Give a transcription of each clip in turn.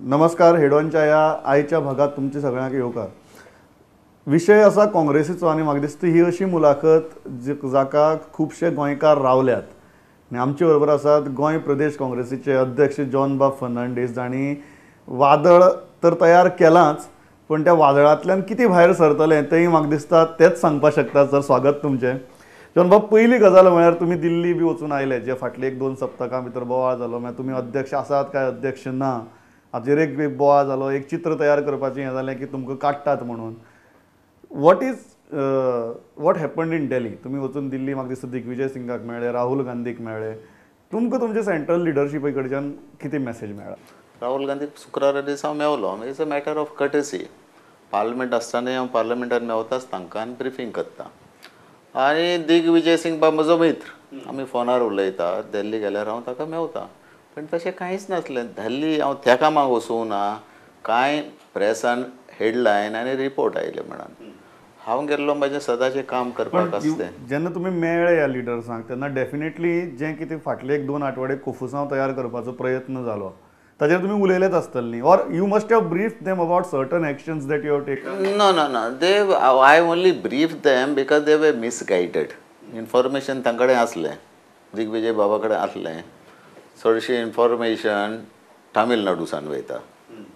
नमस्कार, हेडॉनच्या ह्या आयच्या भागात तुमचे सगळ्यांक येवकार. विशय आसा काँग्रेसीचो आनी म्हाका दिसता ही अशी मुलाखत जाका खुबशे गोंयकार रावल्यात आनी आमचे बरोबर आसात गोंय प्रदेश काँग्रेसीचे अध्यक्ष जॉन बाब फर्नांडीस, जांणी वादळ तर तयार केलांच पण त्या वादळांतल्यान कितें भायर सरतलें तेंय म्हाका दिसता तेच सांगपाक शकता. सर, स्वागत तुमचें. जॉन बाब, पयली गजाल म्हळ्यार तुमी दिल्ली बी वचून आयले, जे फाटले एक दोन सप्तकां भितर बोवाळ जालो, मागीर तुमी अध्यक्ष आसात काय अध्यक्ष ना हाचेर एक बोवाळ जालो, एक चित्र तयार करपाचें हें जालें की तुमकां काडटात म्हणून. What is what happened in Delhi? तुमी वचून दिल्ली म्हाका दिसता दिग्विजय सिंगाक मेळ्ळे, राहुल गांधीक मेळ्ळे, तुमकां तुमच्या सेंट्रल लिडरशिपा कडच्यान कितें मॅसेज मेळ्ळा? राहुल गांधीक शुक्रारा दिसा हांव मेवलो. It's a matter of courtesy. Parliament आसतनाय हांव पार्लमेंटान मेवताच तांकां आनी ब्रिफींग करता. आनी दिग्विजय सिंग बाब म्हजो मित्र, आमी फोनार उलयता. दिल्ली गेल्यार हांव ताका मेवता, पण तशें कांयच नासलें. दिल्ली हांव त्या कामाक वचूंक ना, कांय प्रेसान हेडलायन आनी रिपोर्ट आयले म्हणून हांव गेल्लो म्हजें सदांचें काम करपाक आसलें. जेन्ना तुमी मेळ्ळे ह्या लिडर्सांक तेन्ना डेफिनेटली जें कितें फाटले एक दोन आठवडे कोफुसांव तयार करपाचो प्रयत्न जालो ताचेर तुमी उलयलेच आसतले न्ही? Or you must have brief them about certain actions that you have taken? No no no, they I only brief them because they were misguided. Information तांचे कडेन आसलें, दिग्विजय बाबा कडेन आसलें. चडशें इन्फॉर्मेशन तामिळनाडूसान वयता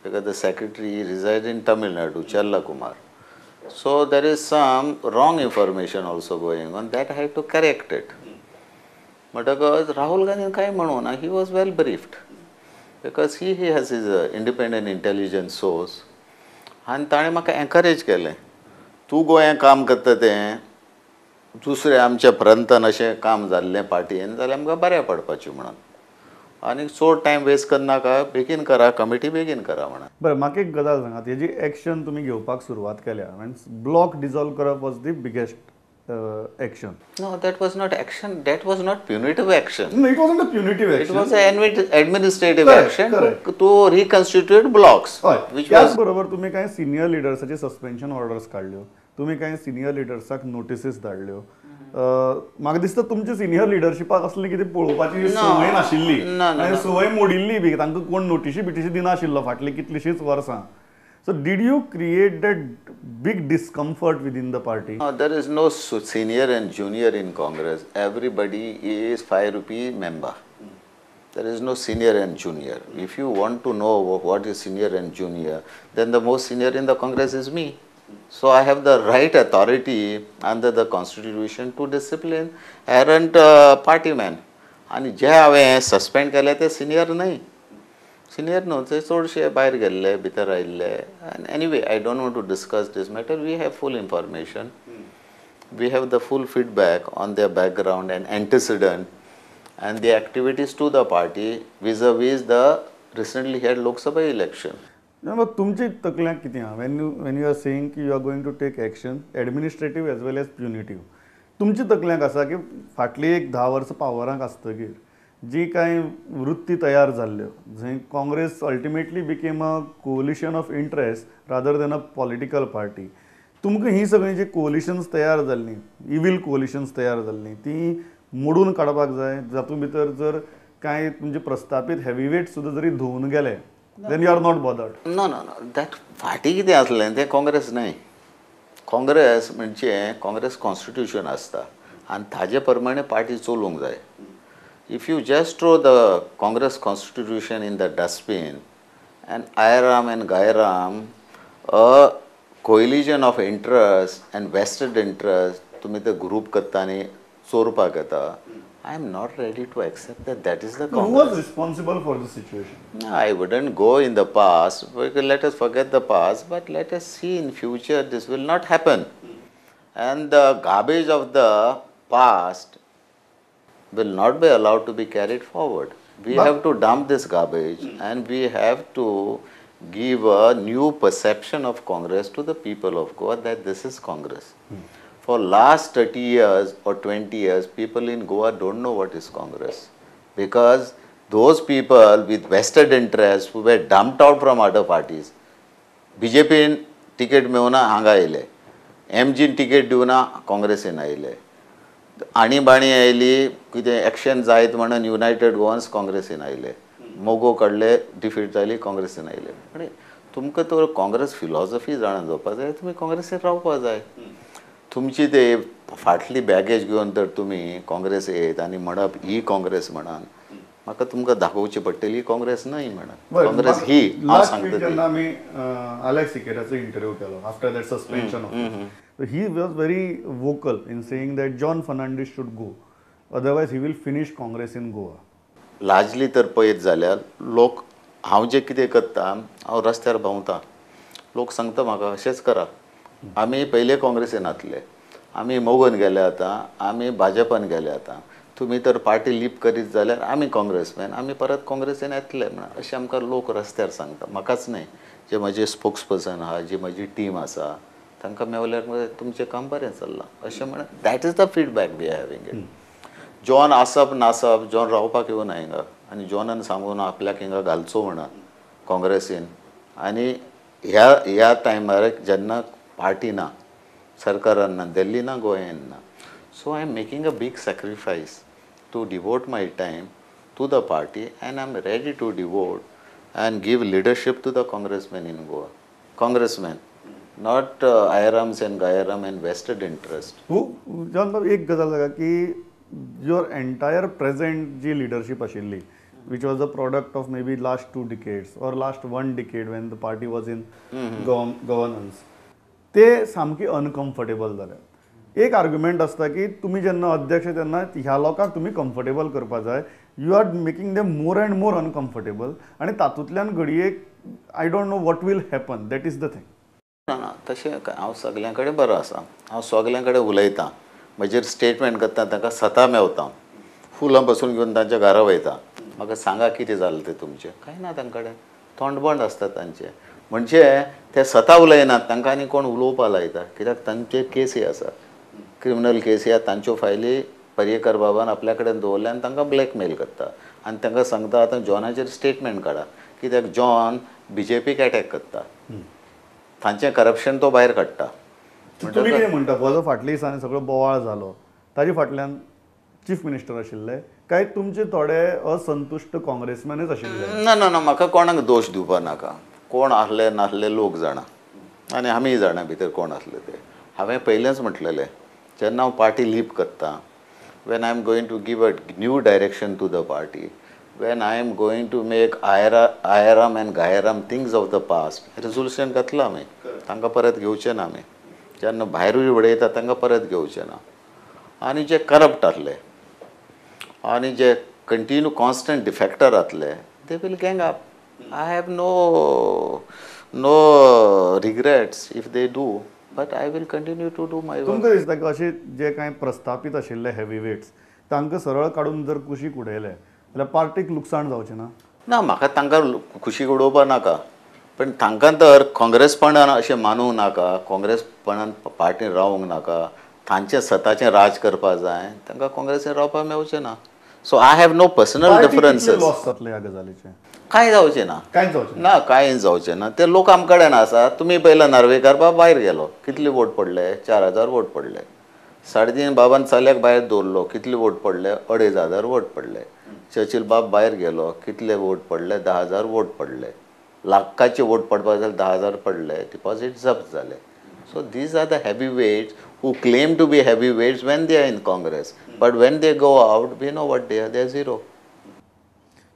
because the secretary reside in Tamil Nadu, Chella Kumar. So there is some wrong information also going on that I have to correct it. म्हणटकच राहुल गांधीन कांय म्हणूं ना, he was well briefed because he has his independent intelligence source. आनी ताणें म्हाका encourage केलें, तूं गोंयांत काम करता तें दुसऱ्या आमच्या प्रांतान अशें काम जाल्लें पार्टयेन जाल्यार आमकां बऱ्या पडपाचें म्हणून, आनी चड टायम वेस्ट करनाका, बेगीन करा, कमिटी बेगीन करा म्हणून. बरें, म्हाका एक गजाल सांगात, हेजी एक्शन तुमी घेवपाक सुरवात केल्या, मिन्स ब्लॉक डिजॉल्व करप was the biggest action. No, that was not action, that was not punitive action. It wasn't a punitive action, it was administrative action to reconstitute blocks. त्याच बरोबर तुमी कांय सिनियर लिडर्साचे सस्पेन्शन ऑर्डर्स काडल्यो, तुमी कांय senior लिडर्साक notices धाडल्यो. म्हाका दिसता तुमच्या सिनियर लिडरशिपाक असली कितें पळोवपाची संवय नाशिल्ली, आनी संवय मोडिल्ली बी, तांकां कोण नोटिशी बिटिशी दिनाशिल्लो फाटलीं कितलींशींच वर्सां. So did you create that big discomfort within the party? There is no senior and junior in Congress. Everybody is 5 rupee member. There is no senior and junior. If you want to know what is senior and junior, then the most senior in the Congress is me. So I have the right authority under the constitution to discipline errant party man. आनी जे हांवें suspend केले ते senior न्हय, senior न्हू, ते चडशे भायर गेल्ले, भितर आयिल्ले. आनी anyway I don't want to discuss this matter. We have full information, we have the full feedback on their background and antecedent and the activities to the party vis-a-vis the recently held Lok Sabha election. तुमची तकल्यांक कितें आहा when you are saying की you are going to take action administrative as well as punitive? तुमची तकल्यांक आसा की फाटली एक 10 वर्सां पावरांक आसतगीर जी कांय वृत्ती तयार जाल्ल्यो, जंय Congress ultimately became a coalition of interest rather than a political party, तुमकां हीं सगळीं जी कोलिशन्स तयार जाल्लीं, इवील कोलिशन्स तयार जाल्लीं, तीं मोडून काडपाक जाय, जातूंत भितर जर कांय तुमचे प्रस्तापीत हेवीवेट सुद्दां जरी धुवून गेले then you are not bothered? No no no, that फाटीं कितें आसलें तें काँग्रेस न्हय. काँग्रेस म्हणजे काँग्रेस कॉन्स्टिट्युशन आसता आनी ताजे प्रमाणे पार्टी चलोवंक जाय. If you just throw the Congress constitution in the dustbin and Airam and Gairam, a coalition of interest and vested interest तुमी ते ग्रूप करता आनी चोरपाक येता, I am not ready to accept that that is the Congress. Who was responsible for the situation? No, I wouldn't go in the past. Let us forget the past, but let us see in future this will not happen. And the garbage of the past will not be allowed to be carried forward. We have to dump this garbage and we have to give a new perception of Congress to the people of Goa that this is Congress. For last 30 years or 20 years, people in Goa don't know what is Congress, because those people with vested interests who were dumped out from other parties, BJP ticket मेवना हांगा आयले, MG ticket दिवना काँग्रेसीन आयले, आणीबाणी आयली, कितें action जायत म्हणून युनायटेड गोवन्स काँग्रेसीन आयले. मगो काडले, डिफीट जाली, काँग्रेसीन आयले. आनी तुमकां तर काँग्रेस फिलॉसॉफी जाणा जावपा जाय, तुमी काँग्रेसीन रावपा जाय. तुमची ते फाटली बॅगेज घेवन तर तुमी काँग्रेस येत आनी म्हणप ही काँग्रेस म्हणान, म्हाका तुमकां दाखोवची पडटली काँग्रेस न्हय म्हणून, काँग्रेस ही. हांव सांगता, जेन्ना आमी आलेक्स सिकेराचो इंटरव्यू केलो after that suspension, he was very vocal in saying that John Fernandes should go, otherwise he will finish Congress in Goa. Largely तर पळयत जाल्यार लोक, हांव जें कितें करता, हांव रस्त्यार भोंवता, लोक सांगता म्हाका अशेंच करा. आमी पयले काँग्रेसीन आसले, आमी मोगोन गेले आतां, आमी भाजपान गेले आतां, तुमी तर पार्टी लीप करीत जाल्यार आमी काँग्रेसमॅन, आमी परत काँग्रेसीन येतले म्हणून अशें आमकां लोक रस्त्यार सांगता. म्हाकाच न्हय, जे म्हजे स्पोक्स पर्सन आहा, जी म्हजी टीम आसा, तांकां मेवल्यार तुमचें काम बरें चल्लां अशें म्हणून. That is the feedback we are having it. John आसप नासप, जॉन रावपाक येवना हिंगा, आनी जॉनान सांगून आपल्याक हिंगा घालचो म्हणून काँग्रेसीन. आनी ह्या ह्या टायमार जेन्ना पार्टी ना, सरकारान ना, दिल्ली ना, गोंयान ना, so I am making a big sacrifice to devote my time to the party, and I am ready to devote and give leadership to the congressman in Goa. Congressman, not आयराम्स and गायराम and vested interest. John बाब, एक गजाल जागा की your entire present ji leadership आशिल्ली, which was a product of maybe last 2 decades or last 1 decade when the party was in governance, ते सामकी uncomfortable जाले. एक आर्ग्युमेंट आसता की तुमी जेन्ना अध्यक्ष तेन्ना ह्या लोकांक तुमी कम्फर्टेबल करपा जाय, you are making them more and more uncomfortable, आनी तातूंतल्यान घडये I don't know what will happen, that is the thing. ना ना, तशें हांव सगल्यां कडेन बरो आसा, हांव सगल्यां कडेन उलयतां, म्हजेर स्टेटमेंट करता, तांकां सता मेवता, फुलां बसून घेवन तांच्या घरा वयता, म्हाका सांगा कितें जालें तें तुमचें. कांय ना, तांकां कडेन तोंड बंद आसता तांचें, म्हणजे ते सता उलयनात, तांकां आनी कोण उलोवपा लायता, कित्याक तांचे केसी आसा, क्रिमिनल केसी आसा, तांच्यो फायली पर्येकर बाबान आपल्या कडेन दवरल्या आनी तांकां ब्लॅकमेल करता आनी तांकां सांगता आतां जॉनाचेर स्टेटमेंट काडा, कित्याक जॉन बीजेपीक एटॅक करता, तांचें करप्शन तो भायर काडटा. तुमी कितें म्हणटा, हो जो फाटल्या दिसांनी सगळो बोवाळ जालो ताजे फाटल्यान चीफ मिनिस्टर आशिल्ले काय तुमचे थोडे असंतुश्ट काँग्रेसमॅनच आशिल्ले? ना ना ना, म्हाका कोणाक दोश दिवपा नाका, कोण आसले नासले लोक जाणा आनी आमी जाणा भितर कोण आसले ते. हांवें पयलेंच म्हटलेलें, जेन्ना हांव पार्टी लीप करता, when I am going to give a new direction to the party, when I am going to make Aayiram and गायराम things of the past, resolution घातलां आमी, तांकां परत घेवचें ना आमी, जेन्ना भायरूय उडयता तांकां परत घेवचें ना. आनी जे करप्ट आसले आनी जे कंटिन्यू कॉन्स्टंट डिफेक्टर आसले, they will gang up. I have no regrets if they do, but I will continue to do my work. तुमकां दिसता की अशे जे कांय प्रस्थापीत आशिल्ले हेवी वेट्स तांकां सरळ काडून जर कुशीक उडयले जाल्यार पार्टीक लुकसाण जावचें ना? ना, म्हाका तांकां कुशीक उडोवपा नाका, पण तांकां तर काँग्रेसपणान अशें मानूंक नाका, काँग्रेसपणान पार्टीन रावूंक नाका, तांचें स्वताचें राज करपा जाय, तांकां काँग्रेसीन रावपाक मेवचें ना. So I have no personal differences. Loss जातलें ह्या गजालीचें? कांय जावचें ना, कांय जावचें ना, कांय जावचें ना. ते लोक आमचे कडेन आसा. तुमी पयला नार्वेकार बाब भायर गेलो, कितले वोट पडले? 4000 वोट पडले. 3.5 बाबान चल्याक भायर दवरलो, कितले वोट पडले? 2500 वोट पडले. चर्चिल बाब भायर गेलो, कितले वोट पडले? 10,000 वोट पडले. लाखाचे वोट पडपा जाल्यार 10,000 पडले, डिपॉझीट जप्त जाले. So these are the heavyweights who claim to be heavyweights when they are in Congress, but when they go out, we know what they are, they are zero.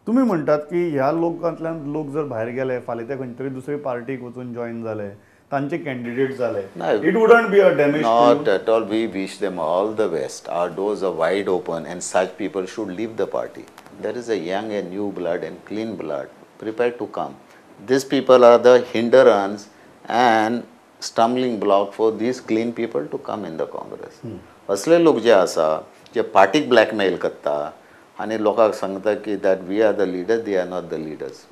तुम्ही म्हणटात की ह्या लोकांतल्यान लोक जर भायर गेले फाल्यां ते खंय तरी दुसरे पार्टीक वचून जॉईन जाले, तांचे कॅन्डिडेट जाले, it wouldn't be a damage? Not at all. We wish them all the best. Our doors are wide open and such people should leave the party. There is a young and new blood and clean blood prepared to come. These people are the hindrance and stumbling block for these clean people to come in the Congress. असले लोक जे आसा जे पार्टीक blackmail करता आनी लोकांक सांगता की that we are the leaders, they are not the leaders.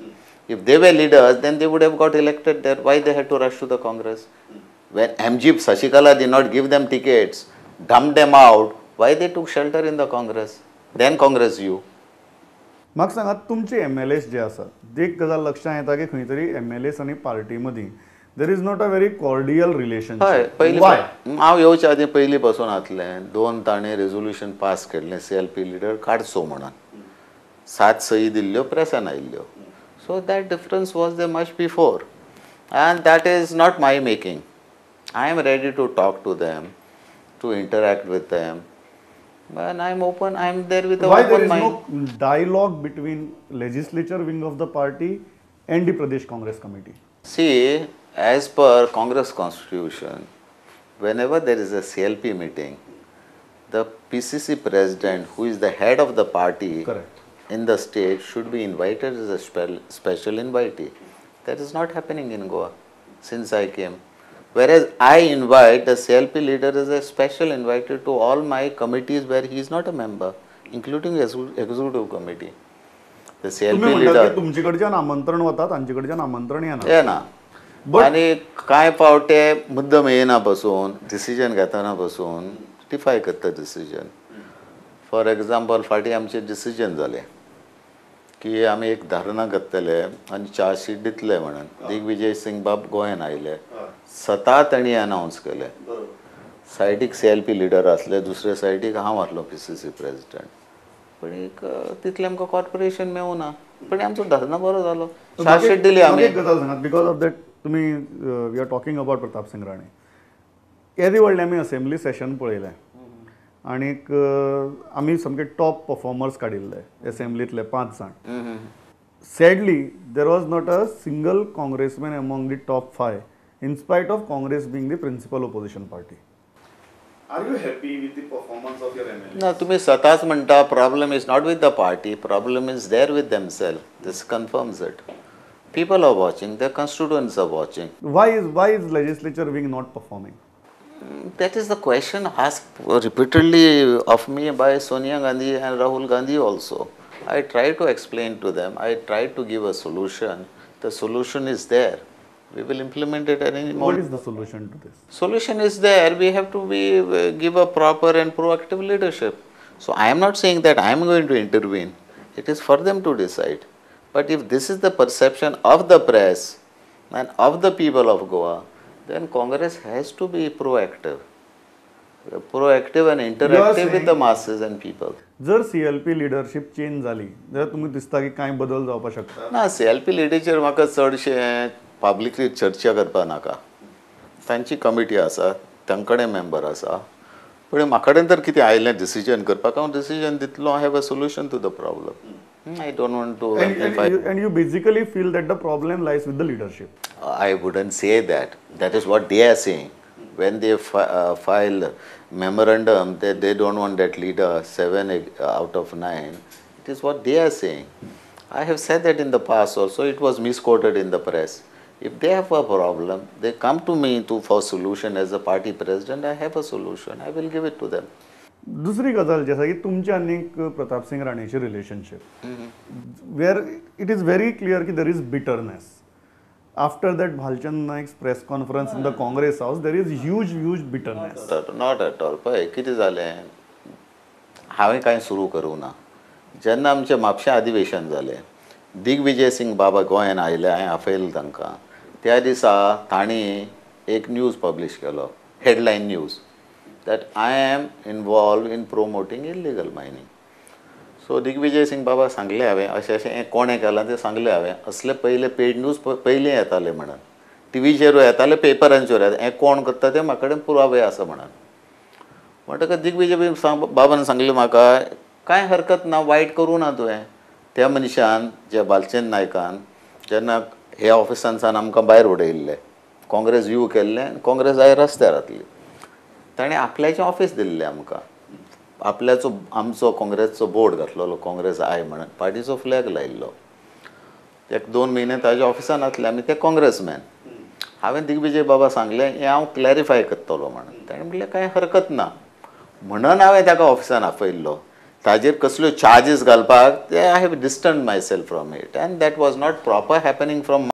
If they were leaders then they would have got elected there. Why they had to rush to the Congress? When MG Sasikala did not give them tickets, dump them out, why they took shelter in the Congress? Then Congress you. म्हाका सांगात, तुमचे M L S जे आसात, एक गजाल लक्षांत येता की खंय तरी एम एल एस आनी पार्टी मदीं there is not a very cordial relationship. हय, पयलीं हांव येवच्या आदीं पयलीं पासून आसलें. 2 ताणें रेजोल्युशन पास केल्लें सी एल पी लिडर काडचो म्हणून. 7 सही दिल्ल्यो प्रेसान आयिल्ल्यो. So that difference was there much before and that is not my making. I am ready to talk to them, to interact with them, and I am open, I am there with Why there open is mind. no dialogue between legislature wing of the party and the Pradesh Congress Committee? See, as per Congress Constitution, whenever there is a CLP meeting, the PCC president, who is the head of the party Correct. in the state, should be invited as a special invitee. That is not happening in Goa since I came. Whereas I invite the CLP leader as a special invitee to all my committees where he is not a member, including executive committee. The CLP तुम्ही म्हणता leader की तुमचे कडच्यान आमंत्रण वता, तांचे कडच्यान आमंत्रण येना. येना. आनी कांय फावट ते मुद्दम येना बसून, डिसिजन घेतना बसून डिफाय करता डिसिजन. फॉर एग्जाम्पल, फाटीं आमचें डिसिजन जालें की आमी एक धरणां करतले आनी चार्जशीट दितले म्हणून. दिग्विजय सिंग बाब गोंयान आयले, स्वता तांणी अनावन्स केलें. सायडीक CLP leader आसले, दुसरे सायडीक हांव आसलो PCC president. पण एक तितलें आमकां कॉर्पोरेशन मेळूं ना, पण आमचो धरणा बरो जालो, चार्जशीट दिली आमी. एक गजाल सांगात, because of that तुमी we are talking about Pratap Singh Rane. येदे व्हडलें आमी असेंब्ली सेशन पळयलें आनीक आमी सामके टॉप परफॉर्मर्स काडिल्ले असेंब्लींतले 5 जाण. Sadly there was not a single congressman among the top 5 in spite of Congress being the principal opposition party. Are you happy with the performance of your MLA? ना, तुमी स्वताच म्हणटा problem is not with the party, problem is there with themself. This confirms it. People are watching, the constituents are watching. Why is legislature wing not performing? That is the question asked repeatedly of me by Sonia Gandhi and Rahul Gandhi also. I try to explain to them, I try to give a solution. The solution is there. We will implement it at any moment. What is the solution to this? Solution is there. We have to give a proper and proactive leadership. So I am not saying that I am going to intervene. It is for them to decide. But if this is the perception of the press and of the people of Goa, then Congress has to be proactive. Proactive and interactive with the masses and people. जर CLP leadership change जाली जाल्यार तुमकां दिसता की कांय बदल जावपाक शकता? ना, CLP leadership म्हाका चडशें पब्लिकली चर्चा करपाक नाका. तांची कमिटी आसा, तांचे कडेन मेंबर आसा. पूण म्हाका कडेन तर कितें आयलें डिसिजन करपाक, हांव डिसिजन दितलो. I have a solution to the problem. I don't want to amplify. And you basically feel that the problem lies with the leadership? I wouldn't say that. That is what they are saying. When they file memorandum that they don't want that leader, 7 out of 9, it is what they are saying. I have said that in the past also. It was misquoted in the press. If they have a problem, they come to me for solution as a party president. I have a solution. I will give it to them. दुसरी गजाल जी आसा की तुमचे आनी Pratap Singh राणेचे relationship, where it is very clear की there is bitterness. After that Bhalchandra Naik's press conference in the Congress house, there is huge huge bitterness. Not at all. पळय कितें जालें, हांवें कांय सुरू करूं ना. जेन्ना आमचें म्हापशें अधिवेशन जालें, दिग्विजय सिंग बाबा गोंयान आयले, हांवें आपयलें तांकां. त्या दिसा तांणी एक न्यूज पब्लीश केलो, headline news, that I am involved in promoting illegal mining. So Digvijay Singh बाबा सांगलें हांवें अशें अशें हें कोणें केलां तें सांगलें हांवें. असले पयले पेड न्यूज पयलीं येताले म्हणून, टिवीचेरूय येताले, पेपरांचेर येताले, हें कोण करता तें म्हाका कडेन पुरावे आसा म्हणून. म्हणटकच दिग्विजय बाबान सांगलें म्हाका, कांय हरकत ना, वायट करूं ना तुवें. त्या मनशान, ज्या बालचंद नायकान जेन्ना ह्या ऑफिसांतल्यान आमकां भायर उडयिल्लें, काँग्रेस you केल्लें, काँग्रेस आयर रस्त्यार जातली, ताणें आपल्याचें ऑफीस दिल्लें आमकां. आपल्याचो आमचो काँग्रेसचो बोर्ड घातलेलो, काँग्रेस I म्हणून, पार्टीचो फ्लॅग लायिल्लो. एक 2 म्हयने ताज्या ऑफिसान आसले आमी, ते काँग्रेसमॅन. हांवें दिग्विजय बाबा सांगलें हें हांव क्लॅरिफाय करतलो म्हणून. ताणें म्हणलें कांय हरकत ना म्हणून हांवें ताका ऑफिसान आपयल्लो. ताजेर कसल्यो चार्जीस घालपाक ते I have distant myself from it, and that was not proper happening from